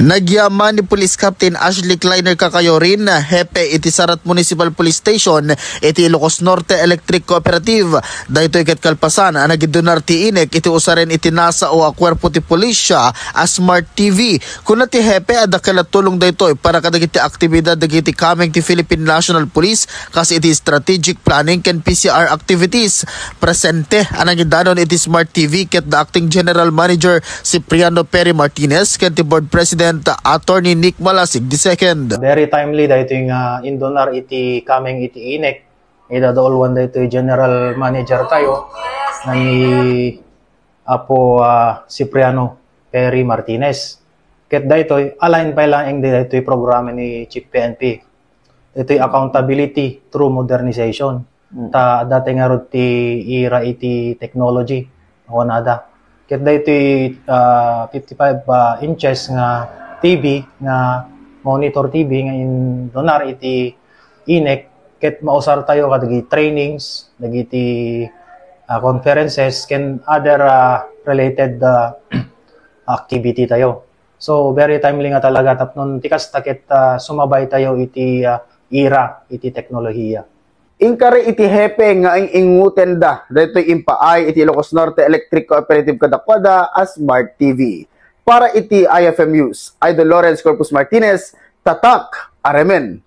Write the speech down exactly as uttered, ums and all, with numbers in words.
Nagyaman ni Police Captain Ashley Kleiner Kakayorin, hepe iti Sarat Municipal Police Station iti Ilocos Norte Electric Cooperative. Daytoy ket kalpasan a nagidunar ti inek iti usaren iti nasao a kuerpo ti pulisya a Smart T V. Kuna ti hepe a dakkel a tulong daytoy para kadagiti aktibidad dagiti kameng ti Philippine National Police kas iti strategic planning ken P C R activities. Presente a nangidanon iti Smart T V ket the Acting General Manager Cipriano Perry Martinez ken ti Board President Attorney Nick Malasig the second. Very timely daytoy nga indunar iti kameng iti inek. Ida daulwan daytoy General Manager tayo nga ni Apo, ah, Cipriano Perry Martinez. Ket daytoy, align pay laeng daytoy programa ni Chief P N P. Daytoy accountability through modernization. Mm. Ta adda ti ngarud ti ira iti technology, awan ada. Ket daytoy, ah, fifty-five, ah, inches nga T V, nga monitor T V nga indunar iti inek, ket mausar tayo kadagiti trainings, dagiti, ah, conferences, ken other, ah, related, ah, activity tayo. So, very timely nga talaga tapno ti kasta ket, ah, sumabay tayo iti, ah, ira, iti teknolohiya. Inkari iti hepe nga ing-ingutenda daytoy impaay iti Ilocos Norte Electric Cooperative kadakuada a Smart T V. Para iti I F M News, Idol Lawrence Corpus Martinez, Tatak Aremen.